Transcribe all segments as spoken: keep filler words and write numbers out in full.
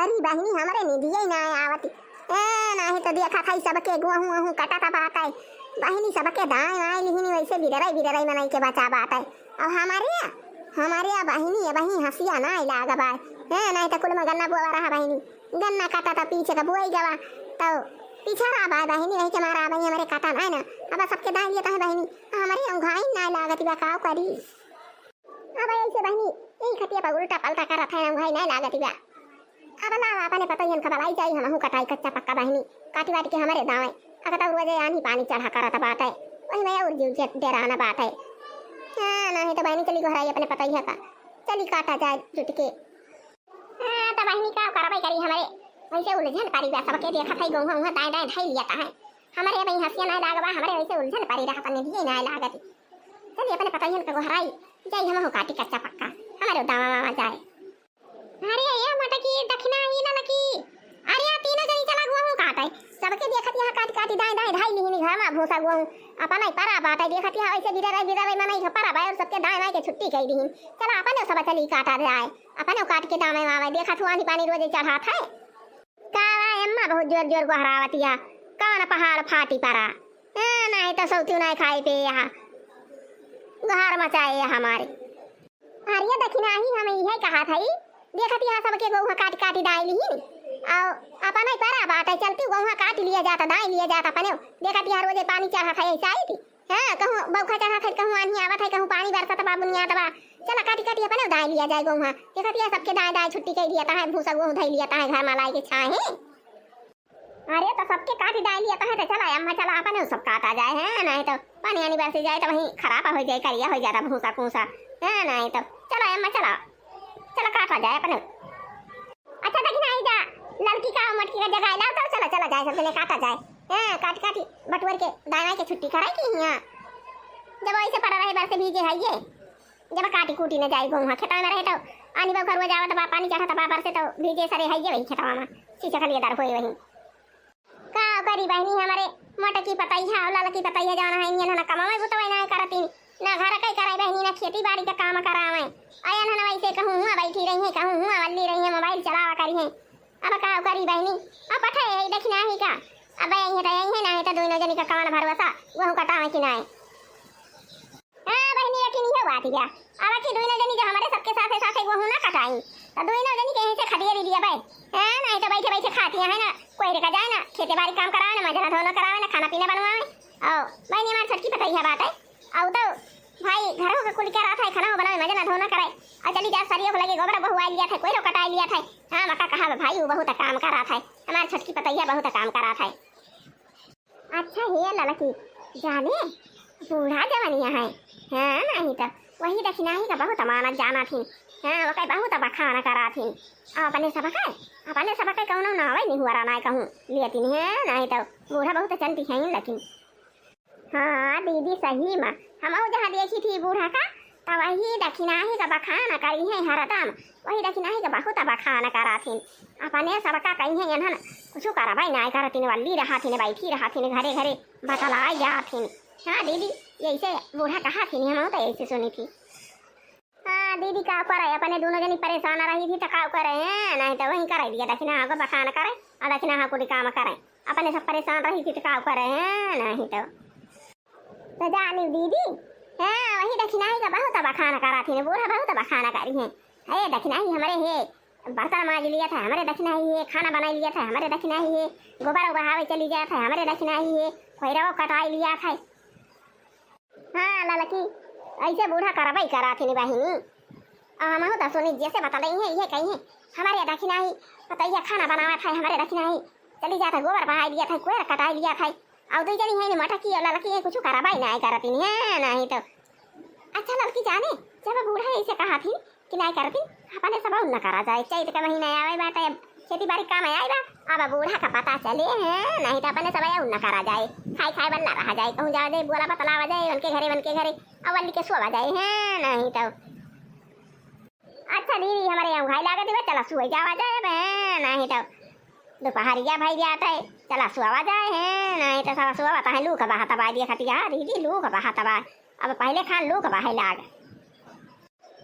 अरे बहिनी, हमरे निदिये नाय आवती। ए, नाहीं तो देखत हई सबके गोहूँ ओहूँ कटत बाटै। बहिनी, सबके दाएँ बाएँ लिहिनी, वैसे बिररै बिररै मनई के बचा बाटै। अउ हमरे, हमरे बहिनी, अबहीं हँसिया नाय लाग बाय। ए, नाहीं तो कुल में गन्ना बोवा रहा बहिनी। गन्ना कटत पीछे का बोई गवा, तो पिछड़ा बाय बहिनी, यही के मारा अबहीं हमरे कटा नाय ना। अब सबके दाएँ लियत है बहिनी, हमरे ओंघाइन नाय लागत बा, काव करी? अब ऐसे बहिनी, यही खटिया पर उल्टा पलटा करत है, ओंघाइ नाय लागत बा। अब लावा अपने पतोहियन का बलाई जाई, हमहू कटाई कच्चा पक्का बहिनी, काटी वाटी के हमरे दावें। अगर तो रोजे आनी पानी चढ़ा करत बाटै, वही में और जीव जे डेराना बाटै। हाँ, नाहीं तो बहिनी चली गोहराई अपने पतोहिया का, चली काटा जाए जुट के। हाँ, तो बहिनी का करबै करी हमरे, वैसे उलझन परी बा, सबके देखत है गोहूँ उहाँ दाएँ दाएँ धई लियत है। हमरे अबहीं हँसिया नाय लाग बा, हमरे वैसे उलझन परी रहत, निदिये नाय लागत। चली अपने पतोहियन के गोहराई जाई, हमहू काटी कच्चा पक्का, हमरे दावा मावा जाए। अरे ये मटकी दखिना ई ललकी, अरे ये तीनों जनी चला गोहूँ काटै। सबके देखत यहाँ काटी काटी दाएँ दाएँ धई लिहिनी घर में भूसा गोहूँ, अपनइ परा बाटै। देखत यहाँ वैसे बिररै बिररै मनई के परा बाय और सबके दाएँ बाएँ के छुट्टी कइ दिहिन। चला अपने सब चली काटा जाए, अपने काट के दावे मावे। देखत हुआ आनी पानी रोजे चढ़ात है। का बा अम्मा, बहुत जोर जोर गोहरावतिया, कौन पहाड़ फाटी परा? ए, नाहीं तो सौतिउ नाहीं खाए पे यहाँ गोहार मचाए है हमारे। अरे दखिनाही, हम इहे कहत हई, देखत यहाँ सबके गोहूँ काटी काटी दाएँ लिहिन, अउ अपनइ परा बाटै, चलती गोहूँ काटी लिया जात, दाएँ लिया जात अपने। देखत यहाँ रोजे पानी चढ़त है ऐसा ही थी। हाँ, कहूँ बौखा चढ़त है, कहूँ आन्ही आवत है, कहूँ पानी बरसत बा, बुनियात बा। चला काटी काटी अपने दाएँ लिया जाए गोहूँ। देखत यहाँ सबके दाएँ दाएँ छुट्टी कइ दिया है, भूसा गोहूँ धई लिया है घर में लाई के छाहे। अरे तो सबके काटी दाएँ लिया है तो चला अम्मा, चला अपने सब काटा जाए, है नाहीं तो पानी आनी बरसी जाए तो वहीं खराब हो जाए, करिया हो जाता भूसा कूसा, है नाहीं तो चला अम्मा, चला, चला काटा जाए अपने। अच्छा दखिनाही जा, ललकी का मटकी का जगाए लाओ तो चला, चला जाए सब जने काटा जाए। हाँ, काटी काटी बटुअर के दाएँ के छुट्टी कराई की हियाँ। जब वैसे परा रहे बरसे भीजे है ये, जब काटी कूटी न जाई गोहूँ खेतवा में रहे तो आनी बौखा रोज आवत बा, पानी चढ़त बा बरसे तो भीजे सरे है ये वही खेतवा में, सींचे खलिएदार होए वही। का करी बहिनी, हमरे मोटकी पतैया अउ ललकी पतैया जौन है, इन्हन ना कमावे बुतवे ना करतीन, ना घर के कराई बहिनी, ना खेती बाड़ी का काम करावे। अयन हन वैसे कहूँ हुआ बैठी रही है, कहूँ हुआ वल्ली रही है, मोबाइल चलावा करी है। अब का करी बहिनी, अब पठे यही दखिनाही का, अब यही तो यही है, नाहीं तो दोनों जनी का कौन भरोसा, गोहूँ कटावे कि नाहीं। हाँ बहिनी, लेकिन इहे बात बा। अब की दुइनो जनी जो हमरे सबके साथे साथे गोहूँ ना कटाई, तो दुइनो जनी के यहीं से खदेरी दिया बे। हाँ, नाहीं तो बैठे बैठे खाती है ना, कोई रेका जाए ना, खेते बारी काम करावे ना, मजना धोना करावे ना, खाना पीना बनवावे। ओ बहिनी, हमार छोटकी पतैया बात है। औ तो भाई घरों के कुल के रहत है, खाना बनावे, मजना धोना करे। और चली जा सरियो के लगे गोबर बहुआ लिया था, कोई रो कटाई लिया था। हाँ, मका कहा बे भाई, वो बहुत काम करा था, हमार छोटकी पतैया बहुत काम करा था। अच्छा हे ललकी, जाने बूढ़ा जवनिया है, हाँ, नाहीं तो वही दखिनाही का बहुत मानत जाना थी। हाँ, ओके बहुत बखान करा थी। अपने सबके, अपने सबके कौनो नावे नहीं हुआ रहा ना कहूँ लेती नहीं है, नाहीं तो बूढ़ा बहुत चलती है लेकिन। हाँ दीदी, सही में, हम जहाँ देखी थी बूढ़ा का, तो वही दखिनाही का बखान करी है हरदम। वही दखिनाही के बहुत बखान कराथिन। अपने सबका कहिए एनहन कुछ करबै नाय करथिन, वल्ली रहथिन, बैठी रहथिन, घरे घरे बतलाई जाथिन। हाँ दीदी, यैसे बूढ़ा कहाथिन, हम तो यैसे सुनी थी। हाँ दीदी, का करे, अपने दोनों जनी परेशान रही थी तो का करे, हैं? नहीं तो वही करे दिया, दखिना को बखान करे और दखिना कुल काम करे। अपने सब परेशान रही थी तो का करे, हैं? नहीं तो तो जानी दीदी, हाँ, वही दखिनाही का बहुत बखान कराथिन, बूढ़ा बहुत बखान करी हैं। हे दखिनाही हमरे हे बर्तन माज लिया था, हमरे दखिनाही हे खाना बनाई लिया था, हमरे दखिनाही हे गोबर बहावे चली जात है, हमरे दखिनाही हे कोयरवा कटाई लिया था। हाँ ललकी, ऐसे बूढ़ा करबै कराथिन बहिनी। आ, हमहू तो सुनी जैसे बतलई है, ये कही है, हमरे दखिनाही पतैया खाना बनावत है, हमरे दखिनाही चली जात है, गोबर बहाई लिया था, कोयर कटाई लिया था, और दू जनी है मोटकी और ललकी है, कुछ करबै नाय करतिन है, नहीं तो। अच्छा ललकी जाने, जब बूढ़ा ऐसे कहाथिन कि नाय करतिन, अपने सब उन्ना करा जाए, चैत का महीना आवे बाटे, खेती बाड़ी काम आए बा, अब बूढ़ा का पता चले है, नहीं तो अपने सब उन्ना करा जाए, खाए खाए बल्ला रहा जाए, कहूँ जावे जाए, बोला बतलावा जाए, उनके घरे, उनके घरे, अब वल्ली के सोवा जाए है, नहीं तो। अच्छा दीदी, हमरे यहाँ घाई लागत बा, चला सुबह जावा जाए बे, नहीं तो दोपहरिया भाई जात है, चला सुआवा जाए है, नहीं तो साला सुआवा तो है लू के बहात बा, देखत या दीदी लू के बहात बा, अब पहले खान लू के बहाए लाग।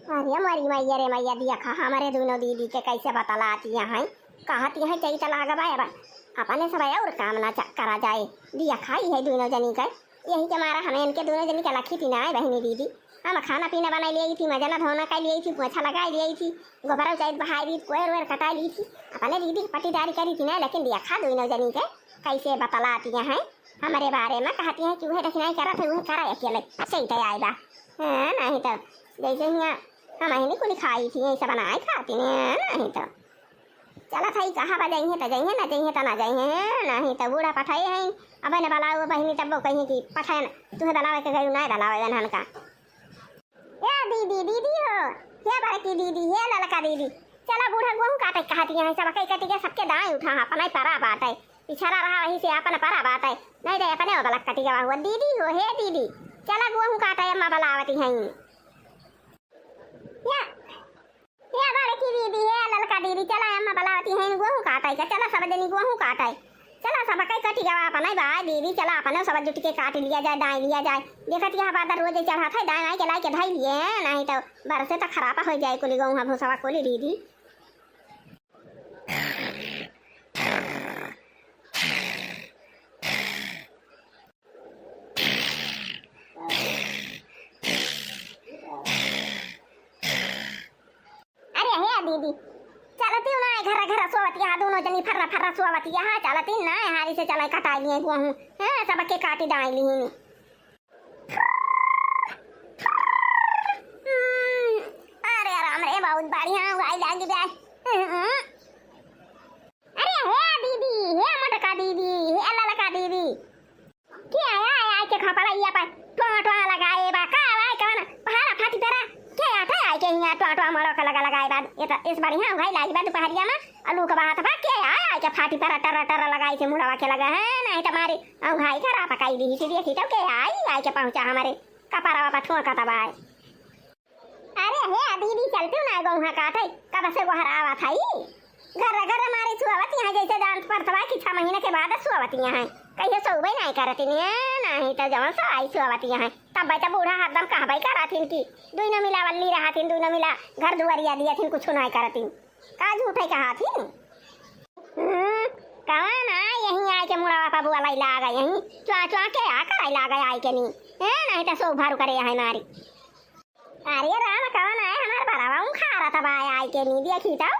अरे मरी मैया रे मैया, देखा हमरे दोनों दीदी के कैसे बतलाती हैं, कहत यहै चैत लागबा अब, अपने सब और काम ना चा-, करा जाए। दिया खाई है दुनो जनी के, यही के मारा हमें इनके दुनो जनी के लखी थी ना बहिनी दीदी। हम खाना पीना बनाई लियाई थी, मजना धोना कर लियाई थी, पोछा लगाई लियाई थी, गोबरा उचाई बहाई दी, कोयर वेर कटाई ली थी, अपने दीदी के पटीदारी करी थी ना, लेकिन दिया खा दुनो जनी के कैसे बतलाती हैं हमरे बारे में, कहती हैं कि वह देखी नहीं करत है, वह करा अकेले, चैत आए बा। हाँ, नहीं तो जैसे हियाँ हम ही कुल खाई थी, ऐसा बनाए खाती हैं, नहीं तो। चलत हई, कहाँ बा जइहें त जइहें, ना जइहें त ना जइहें, नाहीं त बूढ़ा पठाए हई। अब न बलाओ बहिनी, तब कहीं कि पठाए न, तुहे बलावे के गई, ना बलावे गन हन का। ए दीदी, दीदी हो, हे बड़की दीदी, हे ललका दीदी, चला बूढ़ा गोहूँ काटे कहती हैं, सब कई कटी के सबके दाई उठा, अपना ही परा बाटे, पिछड़ा रहा वही से अपन परा बाटे, नहीं दे अपने वो बलक कटी गवा हुआ। दीदी हो, हे दीदी, चला गोहूँ काटे, अम्मा बलावती हैं। या, या बड़की दीदी, हे ललका दीदी, चला अम्मा बलावती हैं, गोहूँ काटे के, चला सब जनी गोहूँ काटे। चला सब कई कटी गवा अपने बा दीदी, चला अपने सब जुट के काट लिया जाए, दाई लिया जाए। देखत यह बादर रोज चढ़त है, दाई माई के लाई के धाई लिए हैं, नहीं तो बरसे तो खराब हो जाए कुली गोहूँ भूसवा कुली दीदी। अरे हे दीदी, चलती ना, घर घर सोवतिया, दुनो जनी फर्रा फर्रा सोवतिया, चलती ना, हारी से चला कटाई लिए गोहूँ, हैं, सबके काटी दाई ली। हम्म, अरे राम रे, बहुत बढ़िया हुआ लागी बे। हम्म। अरे हे दीदी, हे मोटका दीदी, हे ललका दीदी, के आया है आके खपड़ैया पर टों टों लगाए बा, का आवा है कवन पहाड़ा फाटी तरह, के आता है आके हियाँ टों टों मड़ो के लगा लगाए बा, ये तो इस बढ़िया हुआ लागी बा दोपहरिया में, अलू के बात बा, के आया आके फाटी पर टर टर लगाई के मुड़वा के लगा है, नहीं तो मारे अउ भाई खराब पकाई दी, देखी तो के आई आके पहुँचा हमारे कपड़वा पर ठोंका तबाए। अरे हे दीदी, चलते ना गोहूँ काटे, कब से गोहरावत हई। घर घर मारे सुआवत यहाँ जैसे जानत पड़त बा कि छह महीने के बाद सुआवत यहाँ है। कहिए सोबे नहीं करत नी, नहीं तो जवन सो आई सुआवत यहाँ है। तब तो बूढ़ा हरदम कहबे करत हिन कि दुइनो मिला वल्ली रहत हिन, दुइनो मिला घर दुआरिया दियत हिन, कुछ नहीं करत हिन। का झूठे कहत हिन? हम्म, कवन आ यहीं आए के मुड़वा पर बुआ लाई लागा, यहीं चुआ चुआ के आ कराई लागा आए के नी। ए, नहीं तो सो भर करे यहाँ मारी। अरे राम, कवन आए हमार बरावा उखाड़ा तब आए, आए के नी देखी तो।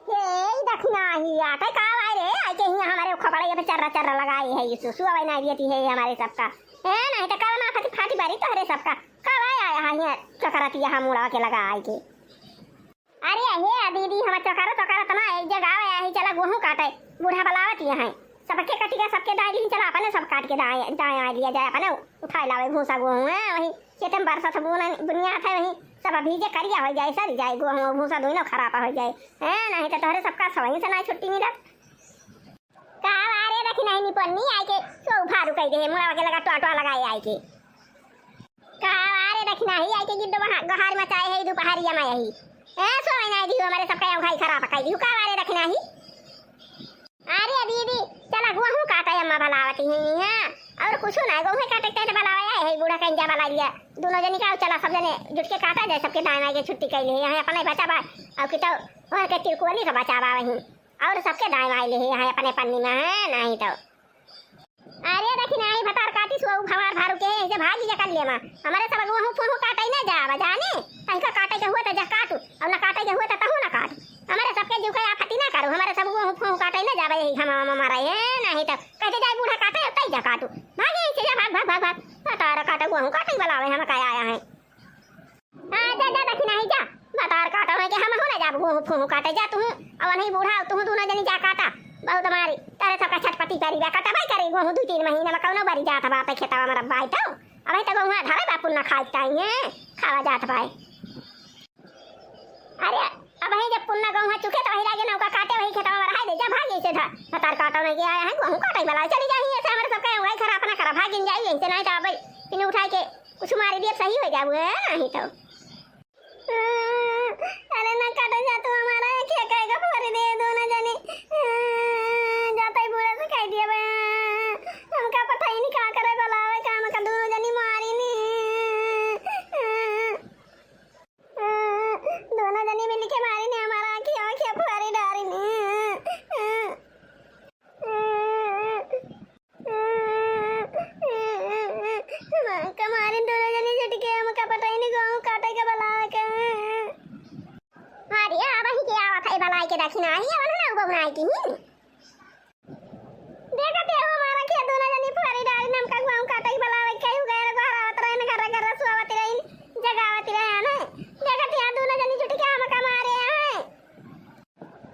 हे, ई दखिना ही आटे का आए रे, आए के हियाँ हमारे खपड़े ये पे चर्रा चर्रा लगाए है, ये सुसु आवे ना दियती है हमारे सबका। ए, नहीं तो कवन आफत फाटी बारी तोहरे सबका। कब आए आया है हियाँ चकराती यहाँ मुड़ा के लगा आए के। अरे हे दीदी, हम चकरा चकरा तना एक जगह आवे है, चला गोहूँ काटे, बूढ़ा बलावत यहाँ है। सबके कटी के सबके दाई ली, चला अपने सब काट के दाए, दाए आए लिया जाए, अपने उठाए लावे भूसा गोहूँ है, वही खेते में बरसत बुन-, बुनिया थे, वही सब भीजे करिया हो जाए, सड़ जाए, गोहूँ भूसा दोनों खराब हो जाए। हैं, नहीं तो तोहरे सबका सवई से ना छुट्टी मिलत। का वारे रखी नहीं निपन्नी आए के सो फारू कह दे, मुड़ा के लगा टोआ टोआ लगाए आए के। का वारे रखी नहीं आए के गिद्ध वहाँ गहार मचाए है दोपहरिया में यही। ए, सो नहीं दी हमारे सबका यहाँ खाई खराब कर दी। का वारे रखी नहीं। अरे दीदी, चला गोहूँ काटे अम्मा बलावती हैं, हाँ। और कुछ ना, गोहूँ काटे के तो बलावे आए है, बूढ़ा कहीं जा बला लिया। दोनों जनी का चला सब जने जुट के काटा जाए, सबके दाई माई के छुट्टी कर ले, यहाँ अपने बचावा। और कि तो वहाँ के तिरकुअली का बचावा वहीं। और सबके दाई माई ले यहाँ अपने पन्नी में, हाँ, नहीं तो। अरे देखी नहीं, भतार काटी सो हमार भारू के, ऐसे भागी जा कर ले माँ। हमारे सब गोहूँ फोहूँ काटे ना जावा, जाने? तहीं का काटे के हुआ तो जा काटू, और ना काटे के हुआ तो तहू ना काटू। हमारे सबके जीव का आफती ना करू, हमारे सब गोहूँ फोहूँ काटे ना जावे, यही हम, हम हमारा ये नहीं तो कहते जाए बूढ़ा काटे, तई जा काटू। भागे ऐसे जा, भाग, भाग, भाग, भाग। भतार काटे गोहूँ काटे बलावे, हम का आया है। हाँ, जा, जा, दखिनाही, जा। भतार काटो नहीं कि हम हो ना जाब, गोहूँ फोहूँ काटे, जा तू। अब नहीं बूढ़ा, तू दोनों जनी जा काटा। बहुत मारी, तारे सबका छटपटी करी बा, काटा भाई करे गोहूँ दू तीन महीना में कौनो बारी जात बा, तो खेतवा में रब्बा है तो। अब है तो गोहूँ धरे बा, पुन्ना खाए के टाइम है, खावा जात बा। अरे, अब है जब पुन्ना गोहूँ चुके तो वही लागे नौका काटे, वही खेतवा में रहाई दे, जा भागी से धा-, भतार काटो नहीं कि आया है, गोहूँ काटे वाला, चली जाही ऐसे हमारे सबका वही खराब ना करा, भागिन जाई ऐसे नहीं तो अब फिर उठाए के कुछ मारी दिए सही हो जाबू, है, नहीं तो। अरे ना काटो जा तू हमारा, एक एक का फोरी दे दो ना जाने। जाते ही बूढ़ा से कह दिया बे, हमका पता ही नहीं का करे, बलावे काम का, दोनों जनी मारी ने। दोनों जनी मिल के मारी ने हमारा आँखिया, आँखिया फोरी डारी ने। बलाई के दखिनाही, अवन ना उबो बनाई की ही। देखत है हो हमारा के दोनों जनी फुहरी डारी नमका गुआऊ काटे के बलावे के हु गए गोहरावत रहे, घर घर सुआवत रहे, जगावत रहे ना। देखत है दोनों जनी जुट के हमका मारे हैं।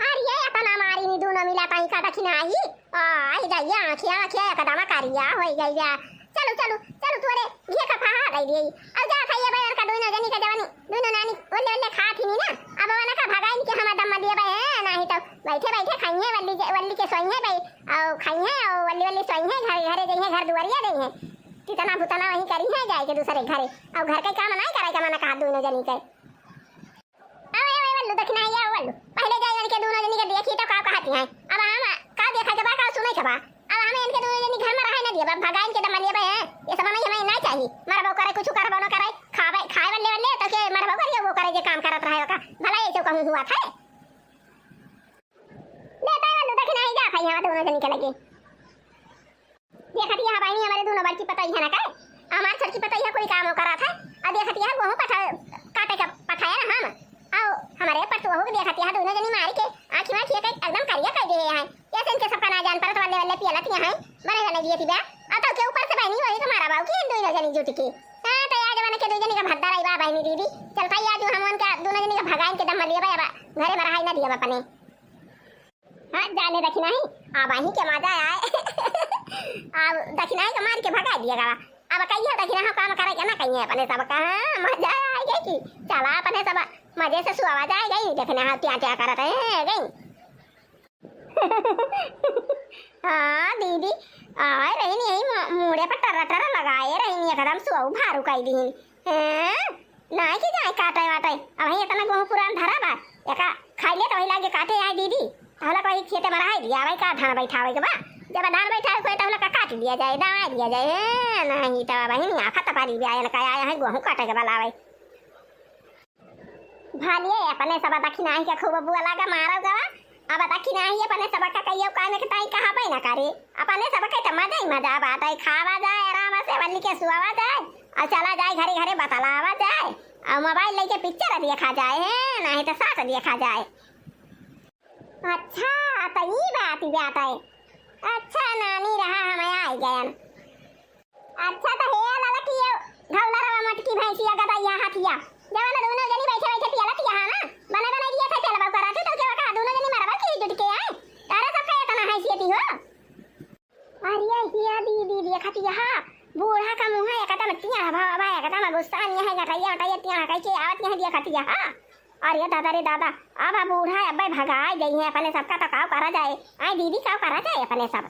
अरे ये अतना मारी नी दोनों मिला ताई का दखिनाही। आई जाइए आँखिया आँखिया एकदम करिया होई गई बा। चलू चलू चलू तोरे घी का फहा दे दिए। अब जा खाइए बहन का दोनों जनी का जवानी दोनों नानी ओले ओले खात ही नी ना। अब वना का भगाइन के हम दम दिए बे हैं, नाही तो बैठे बैठे खाइए वल्ली के, वल्ली के सोइए बे। और खाइए और वल्ली वल्ली सोइए, घरे घरे जइए, घर दुआरिया देइए। तितना भुतना वहीं करी है जाए के दूसरे घरे। और घर के काम नहीं करे के मना कहा दोनों जनी के। आवे, आवे, वल्लू, दखिनाही, आवे, वल्लू। पहिले जाई इनके दूनो जनी के देखी तो का कहती हैं। अब हम का देखा के बा, का सुने के बा। अब हम इनके दूनो जनी घर में रहे ना दिए, अब भगाइन के दम लिए बे हैं। ये सब हमें, हमें ना चाहिए। मरबो करे, कुछ करबो ना करे, खावे, खाए वल्ले वल्ले, तो के मरबो करे, वो करे, जे काम करत रहे ओका। भला ये जो कहूँ हुआ था। ले ताई वल्लू, दखिनाही जा खाई, हम दूनो जनी के लगे। देखत यह बहिनी हमरे दूनो बड़की पतई है ना का? हमार छोटकी पतई है कोई काम करा था। अब देखत यह गोहूँ पठा, काटे का पठाया ना हम। आओ हमरे परसों के देखत यह दूनो जनी मारी के आँखी माँखी के एकदम करिया कर दिए हैं। कैसे इनके सबका ना जान परत वल्ले वल्ले पियलत यहाँ बने बने दिए थी बा। अब तो के ऊपर से बहिनी वही तुम्हारा बाऊ की इन दूनो जनी जुट के। हाँ तो यार जमाने के दो जनी का भद्दा रही बा बहिनी दीदी। चल भाई आज हम उनका दूनो जनी का भगाइन के दम लिए बा। अब घरे में रहाई ना दिया अपने। हाँ, जाने दखिनाही, अब अहीं के मजा आए। अब दखिनाही के मार के भगा दिया गवा। अब कहिए दखिनाही काम करे के ना कहिए अपने सब का, हाँ, मजा आए गई कि चला अपने सब मजे से सुआवा जाए गई, दखिनाही क्या क्या करत है गई। हाँ दीदी, आए रही नहीं, मु-, मुड़े पर टर्रा टर्रा लगाए रही नहीं, एकदम सुआऊ भारू कई दी। हैं? नाई कि जाए काटे वाटे। अबहीं इतना गोहूँ पुरान धरा बा। एका खाई ले तो वही लागे काटे आए दीदी। तहला कहीं खेते में रहाई दिया, वही का धान बैठावे के बा। जब धान बैठावे के होए, तहला का काट दिया जाए, दवाई दिया जाए। ए, नहीं तो अबहीं नहीं आखा तपारी भी आए, ना का आए हैं गोहूँ काटे के बलावे। भालिए अपने सब दखिनाही के खूब बुआ लागा मारो गवा। अब दखिनाही अपने सब का कहियो काहे के ताई कहा पे ना करे। अपने सब के तो मजा ही मजा बाटे, खावा जाए आराम से, वल्ली के सुआवा जाए और चला जाए घरे घरे बतलावा जाए और मोबाइल लेके पिक्चर देखा जाए, है नहीं तो सास देखा जाए। अच्छा, तो ई बात, ई बात है। अच्छा, नानी रहा, हम आई गयन। अच्छा, तो हे ललकी, ये घौला रवा मोटकी भैंसिया गदइया हथिया, जवन दूनो जनी बैठे बैठे पियलत यहाँ ना, बने बने दिए थे, चलबा करा तू, तो के बका दूनो जनी मरबा की जुट के आए, तारे सबका इतना हैसियती हो। अरे हिया दीदी, देखत यहाँ बूढ़ा का मुँह एकदम तिया भवा, एकदम गुस्सा नहीं है, गटैया उटैया तिया कह के आवत यहाँ देखत यहाँ। अरे दादा रे दादा, अब बूढ़ा अब्बे भगाए गई है अपने सबका, तो काव करा जाए, आई दीदी काव करा जाए अपने सब।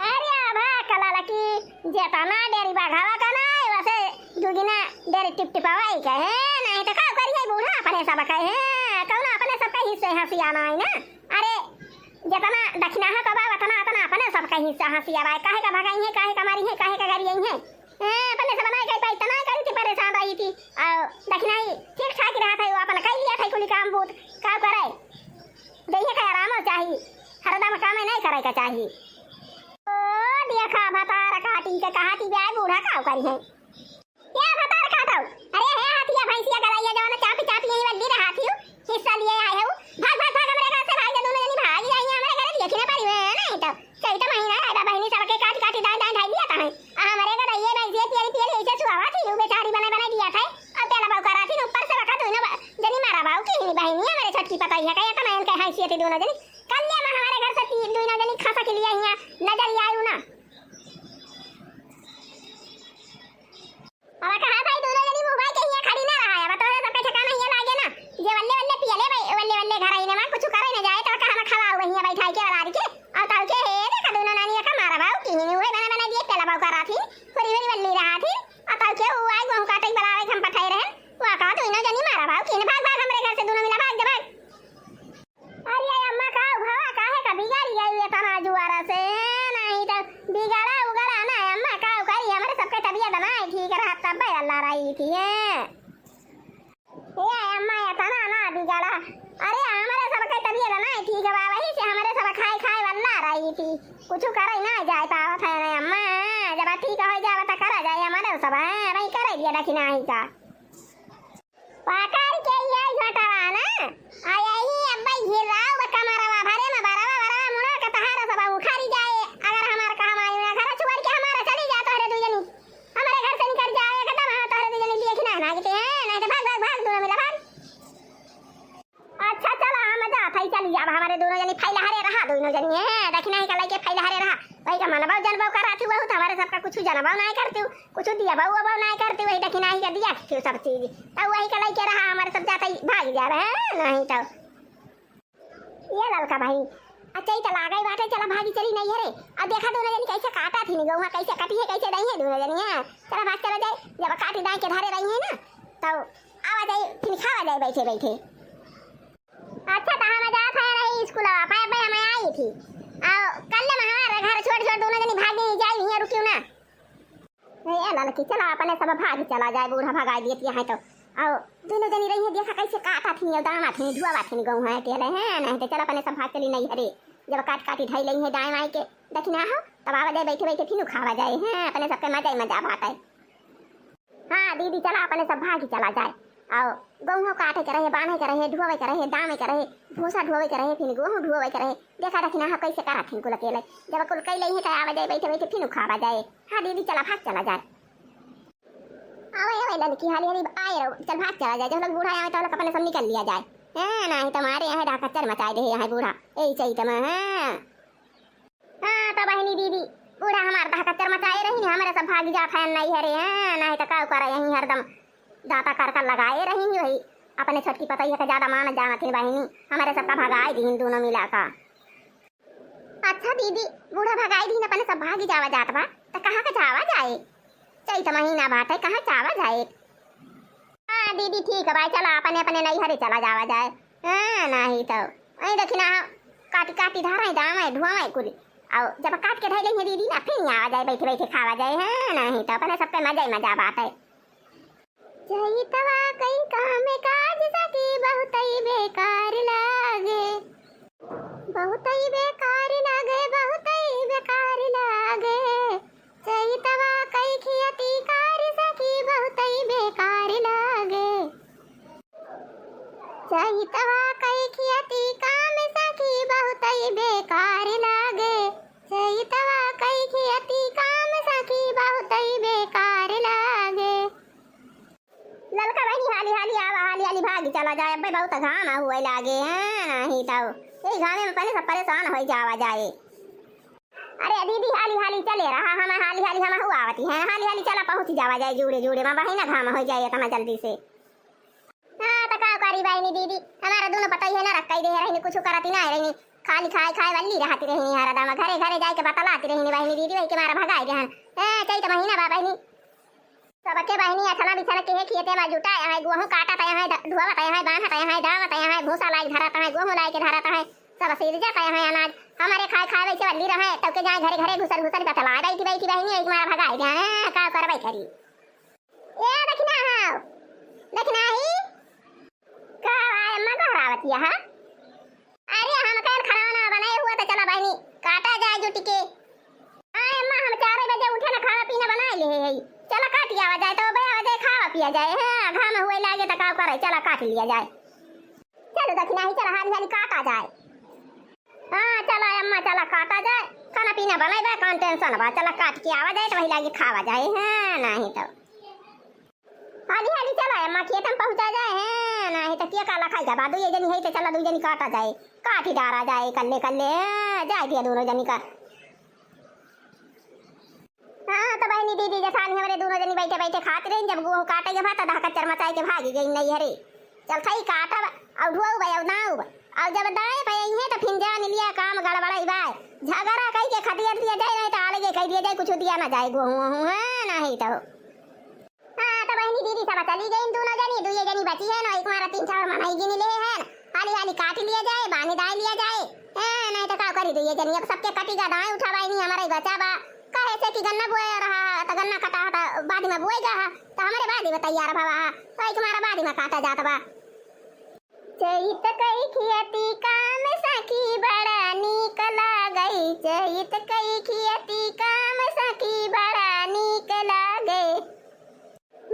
अरे आभा कला लकी, जेतना डेरी बाघावा का ना, वसे दुगिना डेरी टिपटिपावा ही का है, नहीं तो का करी है बूढ़ा अपने सब का है, कौन अपने सब का हिस्से हंसिया ना है ना। अरे जेतना दखिनाहा का बा, वतना, वतना अपने सब का हिस्सा हंसिया बा, काहे का भगाई है, काहे का मारी है, काहे का गरी है। ए, अपने सब ना कही पाई, इतना करी थी, परेशान रही थी, और दखिनाही ठीक ठाक रहा था, वो अपन कह लिया था कुली काम बूत, का करे, जइहे का आराम चाही, हरदम काम नहीं करे का चाही। ओ, देखा भतार काटी के कहा थी, ब्याह बूढ़ा का करी है। या भतार काटो, अरे हे हाथिया भैंसिया गलाइया जवान चापी चापी यही वल्ली रहा थी, हिस्सा लिए आए हो, भाग भाग भाग हमरे घर से भाग जा, दोनों जनी भाग जाइए, हमरे घर देखी ना पारी है, नहीं तो चैत महीना है बा, बहिनी सबके काट काटी दाएं दाएं ढाई दिया था है। आ हमरे घर ये भैंसिया पियरी पियरी ऐसे सुआवा थी, उ बेचारी बनाए बनाए दिया था, अब तेला बाऊ करा थी, ऊपर से बका दोनों ब-, जनी मारा बाऊ की ही बहिनी, हमरे छोटकी पतई है, कहे तो मैं इनके हैसियत ही दोनों जनी, कल ले मैं हमारे घर से ती-, दोनों जनी खसा के लिए यहाँ नजर आयु ना। अब कहा भाई दोनों जनी मुंह भाई के हियां खड़ी ना रहा है, अब तोहरे सबके ठिकाना हियां लागे ना, जे वल्ले वल्ले पियले भाई, वल्ले वल्ले घर आईने में कुछ करे ना जाए, तो कहा हम खवा हुए हियां बैठाई के वाला के, और ताऊ के हे देखा दोनों नानी का मारा बाऊ की ही हुए बना बना दिए, पेला बाऊ का रात ही, हुरी हुरी वल्ली रहा थी, और ताऊ के वो आई गोहूं काटे बलावे हम पठाई रहे, वो कहा दोनों जनी मारा बाऊ की भाग भाग हमरे घर से दोनों मिला भाग जा भाग। अरे अम्मा का भवा काहे का बिगाड़ी गई इतना जुआरा से, नहीं तो बिगड़ा उगड़ा ना अम्मा का करी, हमरे सबके तबियत ना ठीक रहा तब अल्लाह रही थी है। ए अम्मा इतना ना बिगड़ा, अरे हमरे सबके तबियत ना ठीक बा, वही से हमरे सब खाए खाए वाला रही थी, कुछ करे ना जाए पावत है ना अम्मा, जब ठीक हो जावे तो करा जाए हमरे सब, हाँ, वही करे दिया दखिनाही का। पकड़ के ये झोटवा ना, आ यही अब्बे अब हमरे दुनो जनी फैलहरे रहा, दुनो जनी, हैं, दखिनही का लइके फैलहरे रहा। वही का मनबउ जनबउ करात हू, बहुत हमरे सबका कुछु जनबउ नाहीं करत हू, कुछु दियबउ उबउ नाहीं करत हू, वही दखिनही का दिया के सब चीज। तउ वही का लइके रहा, हमरे सब जातइ भागि जाबे, हैं, नाहीं तउ। ए ललका भाई, अ चइत लागइ बाटइ, चला भागि चली नइहरे। अब देखा दुनो जनी कइसे काटत हीं, गउहाँ कइसे कटिहैं, कइसे दइहैं दुनो जनी, हैं। चला भागि चला जाइ, जब काटि दाइ के धरे रहिहैं न, तउ आवा जाइ, फिन खावा जाइ बइठे बइठे। अच्छा, त हम जात हई रही स्कूलवा, पाए बे हम आई थी। अउ कल्ले में हमार घर छोड़ छोड़ दुनो जनी भागि जाई, हियाँ रुकिउ ना। ए ललकी, चला अपने सब भागि चला जाइ, बूढ़ा भगाइ दियत हइँ तउ। अउ दुनो जनी रहिहैं, देखा कइसे काटत हीं, अउ दामत हीं, ढुआवत हीं, गउहाँ अकेले हैं, नाहीं तउ चला अपने सब भागि चली नइहरे। जब काटि काटि धइ लइहैं दाएँ बाएँ के, दखिनहा हो, तब आवा जाइ बइठे बइठे फिनु खावा जाइ, हैं, अपने सबके मजा ही मजा बाटइ। हाँ दीदी, चला अपने सब भागि चला जाइ। अउ गउहाँ काटइ के रहे, बान्हइ के रहे, ढुआवइ के रहे, दामइ के रहे, भूसा ढुआवइ के रहे, फिन गोहूँ ढुआवइ के रहे। देखा दखिनहा कइसे करत हीं कुल अकेले। जब कुल कइ लइहैं त आवा जाइ बइठे बइठे फिनु खावा जाइ। हाँ दीदी, चला भागि चला जाइ। आवइ आवइ ललकी, हाली हाली आए रहो, चल भागि चला जाइ। जब लोग बूढ़ा आवइ तब लोग अपने सब निकल लिया जाइ। हैं, नाहीं त मारे अहइ ढहकच्चर मचाइ देहे अहइ बूढ़ा, एही चइत में, हैं। हाँ, त बहिनी दीदी, बूढ़ा हमार ढहकच्चर मचाए रहिन, हमरे सब भागि जात हएन नइहरे, हैं, नाहीं त का करे, यहीं हरदम दाँता कर कर लगाए रहिन, वही अपने छोटकी पतोहिया के ज्यादा मानत जानत हीं बहिनी, हमरे सबका भगाइ दिहिन दुनो मिला का। अच्छा दीदी, बूढ़ा भगाइ दिहिन, अपने सब भागि जावा जात बा, त कहाँ के जावा जाइ? चइत महीना बाटइ, कहाँ जावा जाइ? हाँ दीदी, ठीक बा, चला अपने अपने नइहरे चला जावा जाइ। हाँ, नाहीं तउ वहीं दखिनहा काटि काटि धरइ, दामइ, ढुआवइ कुल। अउ जब काटि के धइ लइहैं दीदी ना, फिन आवा जाइ, बइठे बइठे खावा जाइ। हाँ, नाहीं तउ अपने सबके मजा ही मजा बाटइ। चइतवा कइ काम काज सखी बहुतइ बेकार लागे, बहुतइ बेकार लागे, बहुतइ बेकार लागे। चइतवा कइ खियती कार सखी बहुतइ बेकार लागे। चइतवा कइ खियती काम सखी बहुतइ बेकार लागे। चइतवा कइ खियती काम सखी बहुतइ बेकार लागे। ललका बहिनी, हाली हाली आवा, हाली हाली भागि चला जाइ, अब्बे बहुत घाम हुवइ लागे, हाँ, नाहीं तउ यही घामे में अपने सब परेसान होइ जावा जाइ। अरे दीदी, हाली हाली चले रहा, हम हाली हाली हमहू आवती हैं, हाली हाली चला पहुँचि जावा जाइ जुड़े जुड़े में, वही ना घाम होइ जाइ एतना जल्दी से। हाँ, त का करी बहिनी दीदी, हमार दुनो पतोहिया ना रखइ देहे रहिन, कुछु करती नाहीं रहिन, खाली खाए खाए वाली रहती रहिन, हरदम घरे घरे जाइ के बतलाती रहिन बहिनी दीदी, वही के मारा भगाइ देहन। हाँ, चइत महीना बा बहिनी, सबके बहिनी अछना बिछना के हे खेते में जुटाए हैं, गोहूँ काटत हैं, ध-, ढुआवत हैं, बान्हत हैं, दावत हैं, भूसा लाइ के धरत हैं, गोहूँ लाइ के धरत हैं, सब सिरजत हैं अनाज। हमरे खाए खाए वइसे वल्ली रहे, तब के जाए घरे घरे घुसर घुसर बतलाए बइठी बइठी बहिनी, एक मारा भगाइ देहन, का करबइ करी। ए दखिनहा, दखिनही, का अम्मा गोहरावतिया हा? अरे हम कहेन खाना वाना बनाए हुआ त चला बहिनी काटा जाए जुटि के। हाँ अम्मा, हम चार बजे उठे ना, खाना पीना बनाए लिहे हई, चला काटि आवा जाए, तउ बे आवा जाए, खावा पिया जाए। हाँ, घाम हुवइ लागे त का करे, चला काटि लिया जाए। चलो दखिनही, चला हाली हाली काटा जाए। हाँ चला अम्मा, चला काटा जाए, खाना पीना बनाए बा, कौन tension बा, चला काटि के आवा जाए त वही लागे खावा जाए। हाँ, नाहीं तउ हाली हाली चला अम्मा, खेत में पहुँचा जाए, हैं, नाहीं त के काला खाई का बा, दुइये जनी है त चला दुइ जनी काटा जाए, काटि डारा जाए कल्ले कल्ले, हैं, जाए दिया दुनो जनी का। हाँ, त बहिनी दीदी जेठानी हमरे दुनो जनी बइठे बइठे खात रहिन, जब गोहूँ काटे के भा त ढहकच्चर मचाइ के भागि गइन नइहरे। चल थई काटब, अउ ढोउब, अउ दाउब, अउ जब दाए पइहैं त फिन जान लिया काम गड़बड़ाई बाय, झगड़ा कइ के खदेर दिया जाए, नाहीं त अलगे कइ दिया जाए, कुछु दिया न जाए गोहूँ वोहूँ, हैं, नाहीं त। हाँ, त बहिनी दीदी सब चली गइन दुनो जनी, दुइये जनी बची हैं, एक मारा तीन चार मनई गिनी लेहे हैं, हाली हाली काटि लिया जाए, बान्हि दाइ लिया जाए। हैं, नाहीं त का करी दुइये जनी, अब सबके कटी गा दाएँ उठा बहिनी, हमरे बचा बा। काहे से कि गन्ना बोए रहा, त गन्ना कटा ह, त बादी में बोए गा ह, त हमरे बादी में तैयार भवा ह, त एक मारा बादी में काटा जात बा। चइत कइ खियती काम सखी बड़ा नीक लागइ, चइत कइ खियती काम सखी बड़ा नीक लागइ।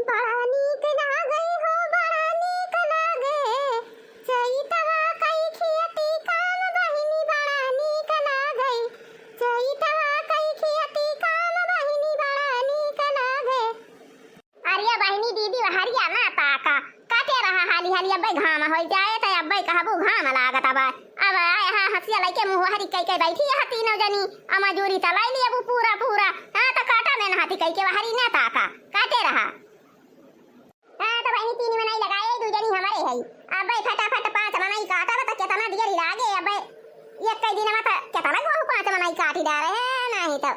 बड़ा नीक लागइ हो, बड़ा नीक लागइ, चइतवा कइ खियती काम बहिनी बड़ा नीक लागइ, चइतवा कइ खियती काम बहिनी बड़ा नीक लागइ। अरे बहिनी दीदी, हरिया ना ताका, काटे रहा हाली हाली, अब्बे घाम होइ जाए, त अब्बे कहबू घाम लागत बा। अब आए हाँ हँसिया लइके मुँह हरी कइके बैठी है तीनों जनी। अब मजूरी त लाई लिया वो पूरा पूरा। हाँ त काटा में नहाती कइके हरी ना ताका। काटे रहा। हाँ त बहिनी तीन मनई लगाए, दू जनी हमरे है। अबे फटाफट पाँच मनई काटब त केतना देर लागे। अबे एक कई दिन में त केतना गोहूँ पाँच मनई काटी डारे है, नहीं त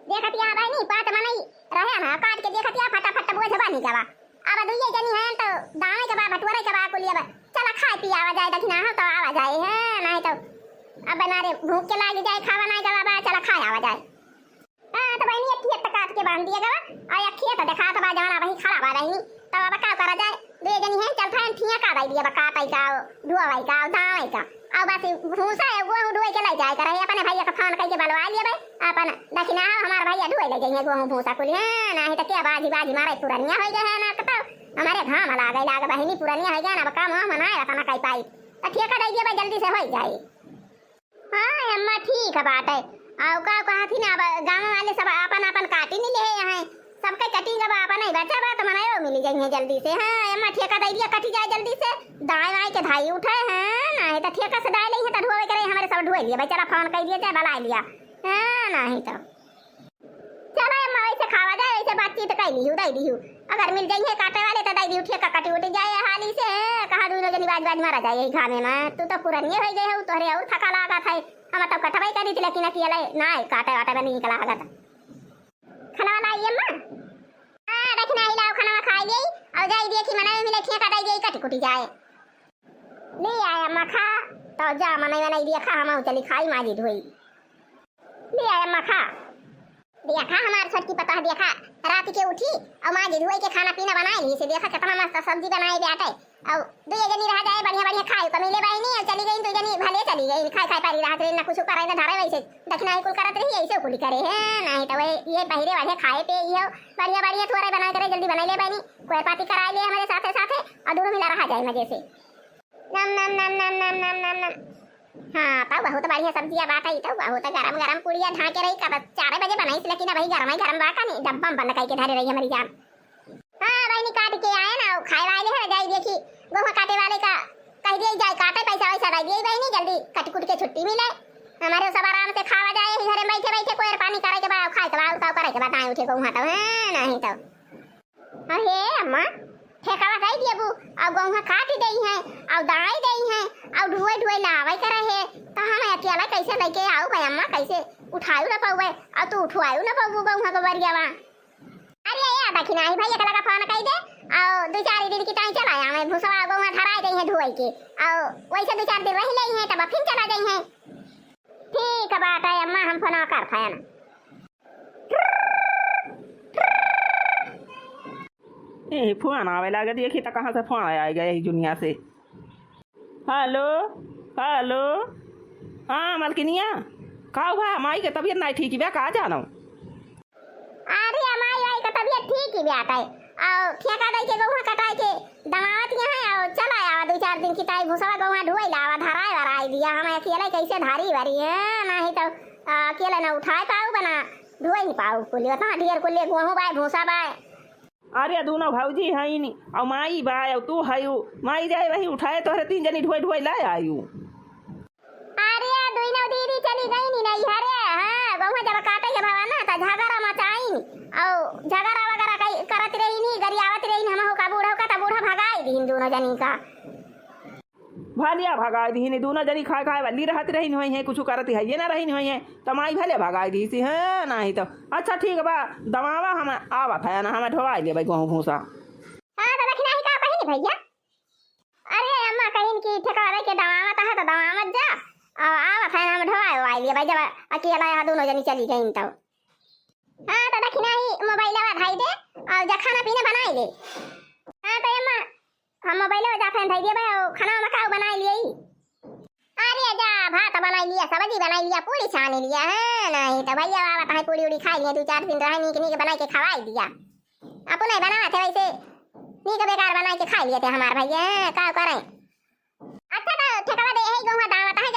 देखतिया बहिनी, पाँच मनई रहे ना, काट के देखतिया, फटाफट बोझ बनी गवा। अब दुइये जनी हैं तो दावे के बा, बटोरे के बा, कुलिया बा। चला खाए पियावा जाए, दखिना हो तो आवा जाए, हैं, नहीं तो अब ना रे, भूख के लाग जाए, खावा नहीं गवा बा, चला खाए आवा जाए। हाँ, तो बहिनी, एक खेत काट के बांध दिया गवा, और एक खेत देखा तो बा, जवाना वही खड़ा बा बहिनी। तब अब का करा जाए, दे जनी है, चल फैन ठिया का दई दिया, बका तई का, ढुआवाई का, दावाई का। अब बस भूसा है, वो ढुआई के लाई जाए करे, अपने भैया का फोन करके बलवा लिए भाई, अपन दखिना हो, हमार भैया ढुआई ले जाइए, वो भूसा कुल है, नहीं तो क्या बाजी बाजी मारे पुरनिया हो गए है ना, तो हमारे घाम लागे लागे बहिनी, पुरनिया हो गया ना, अब काम वाम ना है, अपना कई पाई, तो ठेका दे दिए भाई, जल्दी से हो जाए। हाँ अम्मा, ठीक है बात है। और का कहत ही ना, अब गाँव वाले सब अपन अपन काटी नहीं ले हैं, सबके कटिंग अब अपन ही बचा बा, तो मनायो मिल जाइए जल्दी से। हाँ अम्मा, ठेका दे दिया, कटी जाए जल्दी से, दाएं वाएं के धाई उठे हैं, नहीं तो ठेका से दाए ले हैं तो ढोवे करे, हमारे सब ढोए लिए भाई, चला फोन कर दिया जाए, बुला लिया। हाँ, नहीं तो चला अम्मा, वैसे खावा जाए, वैसे बातचीत कर लिहू, दे दिहू। अगर मिल जाइए काटे वाले तो दे दिहू, ठेका कटी उटी जाए हाली से। कहा दोनों जनी बाज बाज मारा जाए यही घामे में। तू तो पुरनिये हो गए हो, तोहरे और थका लागत है। हम तो कटवाई करी थी, लेकिन अकेले ना है, काटे वाटे में नहीं लागत। खाना वाला आई अम्मा? हाँ, दखिना ही लाओ, खाना खा गई और जाई दिए कि मना मिले, ठेका दे दिए, कटी कुटी जाए। ले आया मखा, तो जा मनई वनई दिया खा, हम चली खाई माजी धोई। ले आया मखा। देखा हमार छोटकी पतोह, देखा रात के उठी और माजी धोई के खाना पीना बनाए ली से, देखा कितना मस्त सब्जी बनाए बाटे। और दुए जनी रह जाए, बढ़िया बढ़िया खाए को मिले बहिनी, और चली गई दू जनी, भले चली गई, खाए खाए पारी रहत रही, ना कुछ करे ना धरे, वैसे दखिना ही कुल करत रही, ऐसे कुल करे है, नहीं तो वही ये बहिरे बढ़िया खाए पे ये बढ़िया बढ़िया थोड़े बनाए करे, जल्दी बनाए ले बहिनी, कोई पाती कराए ले हमारे साथे साथे, और दोनों मिला रहा जाए मजे से। नम, नम, नम। हाँ, तब बहुत बढ़िया सब्जिया बाटे, तब बहुत गरम गरम पुड़िया ढाके रही, कब चार बजे बनाई, लेकिन अबही गरम ही गरम बा, का नहीं, डब्बा में बंद करके धरे रही हमारी जान। हाँ, बहिनी काट के आए ना, खाए वाले है, जाई देखी, गोहूँ काटे वाले का कह दिए जाए, काटे पैसा वैसा दे दिए बहिनी, जल्दी कट कुट के छुट्टी मिले, हमारे सब आराम से खावा जाए, यही घरे बैठे बैठे कोयर पानी करे के बा, खाए के बा, और का करे के बा, ताए उठे गोहूँ तो, हाँ, नहीं तो। अहे अम्मा, ठेकावा दे दिए बू, और गोहूँ काट दे हैं, और दाई दे हैं, और ढुए ढुए लावे के रहे, तो हम अकेला कैसे लेके आऊ भाई अम्मा, कैसे उठाऊ ना पाऊए, और तू उठवाऊ ना पाऊ गोहूँ को बरियावा। अरे ये दखिना ही भाई, एकला का फोन कह दे, और दो चार दिन की ताई चला आवे, भूसवा गोहूँ धराए दे हैं ढुए के, और वैसे दो चार दिन रह ले हैं, तब फिर चला जाए हैं। ठीक बात है अम्मा, हम फोन करत है ना। ए, फोन आवे लागे, देखी त कहाँ से फोन आए गए यही दुनिया से। हेलो, हेलो। हाँ, मलकिनिया, का हुआ? माई के तबीयत नहीं ठीक बा, का जानो? अरे, माई, माई के तबीयत ठीक ही बाटे। और ठेका दे के गोहूँ कटाए के दमावत यहाँ है, और चला आवा दो चार दिन की ताई भूसवा गोहूँ ढुए लावा, धराए वराए दिया। हम अकेले कैसे धारी वारी है, नहीं तो, आ, अकेले ना उठाए पाऊ बना ढुए ही पाऊ कुली, उतना ढेर कुली गोहूँ बाय, भूसा बाय। अरे दूनो भौजी हईन, अउ माई बा, अउ तू हयू, माई जाए वही उठाए, तोहरे तीन जनी ढुए ढुए लाए आयू। अरे दुइनो दीदी चली गई नी नहीं, अरे हाँ, गहुआ जब काटे के भवा ना, त झगड़ा मचाइन, अउ झगड़ा वगैरह कई, करत रही नी, गरियावत रही नी, हमहू का बूढ़ा का, त बूढ़ा भगाई दीन दूनो जनी का। भलिया भगाई दीन, दूनो जनी खाए खाए वाली रहत रही नी होई है, कुछ करत है ये ना रही नी होई है, त माई भले भगाई दी सी, हाँ, नहीं तो। अच्छा ठीक बा, दमावा हम आवत है ना, हमें ढोवाई लेबै गहूँ भूसा। हाँ, तो दखिनाही का कही नी भैया? अरे अम्मा कहिन कि ठेकावे के दमावत है तो दमावत जा, और आवत है ना, हम ढोवाई वाई लेबै, जब अकेला यहाँ दूनो जनी चली गई तो। हाँ, तो दखिनाही मोबाइलवा धाई दे, और जा खाना पीना बनाई ले। हाँ, तो अम्मा, हम मोबाइलवा जा फैन धाई दे भाई, और खाना वाना का बनाई लिए? अरे जा, भात बनाई लिया, सब्जी बनाई लिया, पूरी छानी लिया, हाँ, नहीं तो भैया बाबा तहे पूरी उड़ी खाई लिया, दो चार दिन रहे, नीक नीक बनाई के खवाई दिया। अपने बनावत है वैसे, नीक बेकार बनाई के खाई लिए थे हमार भैया, हाँ, का करें? अच्छा, तो ठेकावा दे, यही गहुआ दावत है,